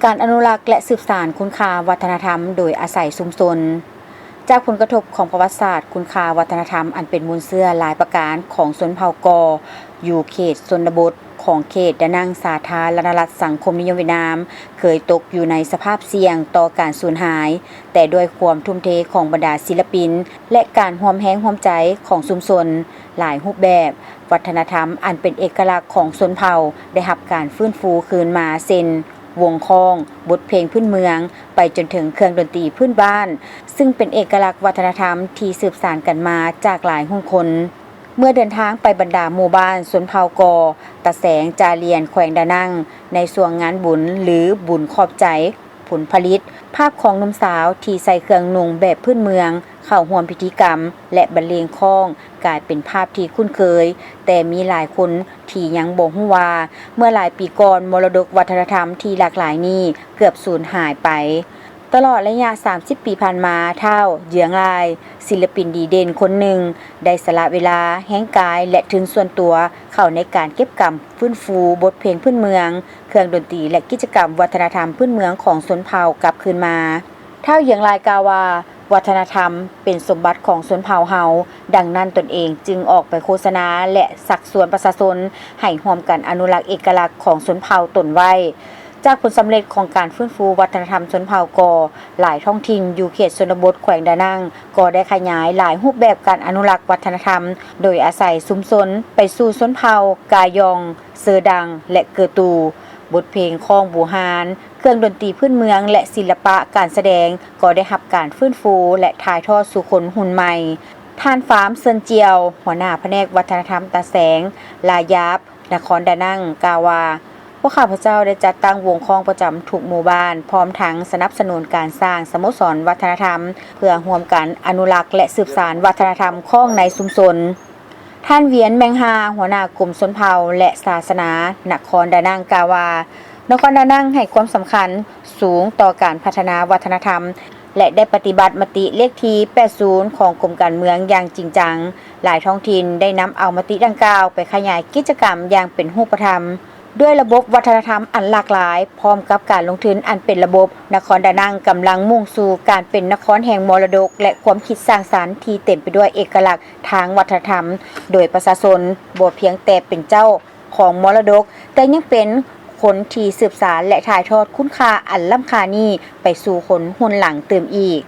ການອະນຸລັກ ແລະ ສືບສານຄຸນຄ່າວັດທະນະທຳໂດຍອາໄສຊຸມຊົນ. ຈາກຜົນກະທົບຂອງປະຫວັດສາດ, ຄຸນຄ່າວັດທະນະທຳອັນເປັນມູນເຊື້ອຫຼາຍປະການຂອງຊົນເຜົ່າກໍຢູ່ເຂດຊົນນະບົດຂອງເຂດດານັງສາທາລະນະລັດສັງຄົມນິຍົມຫວຽດນາມ ເຄີຍຕົກຢູ່ໃນສະພາບສ່ຽງຕໍ່ການສູນຫາຍ, ແຕ່ດ້ວຍຄວາມທຸ່ມເທຂອງບັນດາສິລະປິນ ແລະ ການຮ່ວມແຮງຮ່ວມໃຈຂອງຊຸມຊົນ, ຫຼາຍຮູບແບບວັດທະນະທຳອັນເປັນເອກະລັກຂອງຊົນເຜົ່າໄດ້ຮັບການຟື້ນຟູຄືນມາ ເຊັ່ນ ວົງຄ້ອງ, ບົດເພງພື້ນເມືອງ, ໄປຈົນເຖິງເຄື່ອງດົນຕີພື້ນບ້ານ, ຊຶ່ງເປັນເອກະລັກວັດທະນະທຳທີ່ສືບສານກັນມາຈາກຫຼາຍຮຸ່ນຄົນ. ເມື່ອເດີນທາງໄປບັນດາໝູ່ບ້ານຊົນເຜົ່າກໍ ຕາແສງ, ຈາລຽນ, ແຂວງດານັງ ໃນຊ່ວງງານບຸນ ຫຼື ບຸນຂອບໃຈ ຜົນຜະລິດ, ພາບຂອງໜຸ່ມສາວທີ່ໃສ່ເຄື່ອງນຸ່ງແບບພື້ນເມືອງ ເຂົ້າຮ່ວມພິທີກຳ ແລະ ບັນເລງຄ້ອງ ກາຍເປັນພາບທີ່ຄຸ້ນເຄີຍ, ແຕ່ມີຫຼາຍຄົນທີ່ຍັງບໍ່ຮູ້ວ່າ ເມື່ອຫຼາຍປີກ່ອນ ມໍລະດົກວັດທະນະທຳທີ່ຫຼາກຫຼາຍນີ້ເກືອບສູນຫາຍໄປ. ຕະຫຼອດໄລຍະສາມສິບປີຜ່ານມາ, ທ້າວ ເຍືອງລາຍ ສິລະປິນດີເດັ່ນຄົນໜຶ່ງ ໄດ້ສະຫຼະເວລາ, ແຮງກາຍ ແລະ ທຶນສ່ວນຕົວເຂົ້າໃນການເກັບກຳ, ຟື້ນຟູບົດເພງພື້ນເມືອງ, ເຄື່ອງດົນຕີ ແລະ ກິດຈະກຳວັດທະນະທຳພື້ນເມືອງຂອງຊົນເຜົ່າກັບຄືນມາ. ທ້າວ ເຍືອງລາຍ ກ່າວວ່າ, ວັດທະນະທຳເປັນສົມບັດຂອງຊົນເຜົ່າເຮົາ, ດັ່ງນັ້ນຕົນເອງຈຶ່ງອອກໄປໂຄສະນາ ແລະ ຊັກຊວນປະຊາຊົນໃຫ້ຮ່ວມກັນອະນຸລັກເອກະລັກຂອງຊົນເຜົ່າຕົນໄວ້. ຈາກຜົນສຳເລັດຂອງການຟື້ນຟູວັດທະນະທຳຊົນເຜົ່າກໍ ຫຼາຍທ້ອງຖິ່ນຢູ່ເຂດຊົນນະບົດແຂວງດານັງ ກໍໄດ້ຂະຫຍາຍຫຼາຍຮູບແບບການອະນຸລັກວັດທະນະທຳ ໂດຍອາໄສຊຸມຊົນໄປສູ່ຊົນເຜົ່າກາຢອງ, ເຊີດັງ ແລະ ເກີຕູ. ບົດເພງຄ້ອງບູຮານ, ເຄື່ອງດົນຕີພື້ນເມືອງ ແລະ ສິລະປະການສະແດງ ກໍໄດ້ຮັບການຟື້ນຟູ ແລະ ຖ່າຍທອດສູ່ຄົນຮຸ່ນໃໝ່. ທ່ານ ຟາມ ເຊີນຈຽວ ຫົວໜ້າພະແນກວັດທະນະທຳຕາແສງ, ລາຢາບ, ນະຄອນດານັງ ກ່າວວ່າ, ພວກຂ້າພະເຈົ້າໄດ້ຈັດຕັ້ງວົງຄ້ອງປະຈຳທຸກໝູ່ບ້ານ, ພ້ອມທັງສະໜັບສະໜູນການສ້າງສະໂມສອນວັດທະນະທຳ ເພື່ອຮ່ວມກັນອະນຸລັກ ແລະ ສືບສານວັດທະນະທຳຄ້ອງໃນຊຸມຊົນ. ທ່ານ ວຽນ ແມງຮາ ຫົວໜ້າກົມຊົນເຜົ່າ ແລະ ສາສະໜາ ນະຄອນດານັງ ກ່າວວ່າ, ນະຄອນດານັງໃຫ້ຄວາມສຳຄັນສູງຕໍ່ການພັດທະນາວັດທະນະທຳ ແລະ ໄດ້ປະຕິບັດມະຕິເລກທີແປດສິບຂອງກົມການເມືອງຢ່າງຈິງຈັງ. ຫຼາຍທ້ອງຖິ່ນໄດ້ນຳເອົາມະຕິດັ່ງກ່າວໄປຂະຫຍາຍກິດຈະກຳຢ່າງເປັນຮູບປະທຳ. ດ້ວຍລະບົບວັດທະນະທຳອັນຫຼາກຫຼາຍ, ພ້ອມກັບການລົງທຶນອັນເປັນລະບົບ, ນະຄອນດານັງກຳລັງມຸ່ງສູ່ການເປັນນະຄອນແຫ່ງມໍລະດົກ ແລະ ຄວາມຄິດສ້າງສັນທີ່ເຕັມໄປດ້ວຍເອກະລັກທາງວັດທະນະທຳ, ໂດຍປະຊາຊົນບໍ່ພຽງແຕ່ເປັນເຈົ້າຂອງມໍລະດົກ, ແຕ່ຍັງເປັນຄົນທີ່ສືບສານ ແລະ ຖ່າຍທອດຄຸນຄ່າອັນລ້ຳຄ່ານີ້ໄປສູ່ຄົນຮຸ່ນຫຼັງຕື່ມອີກ.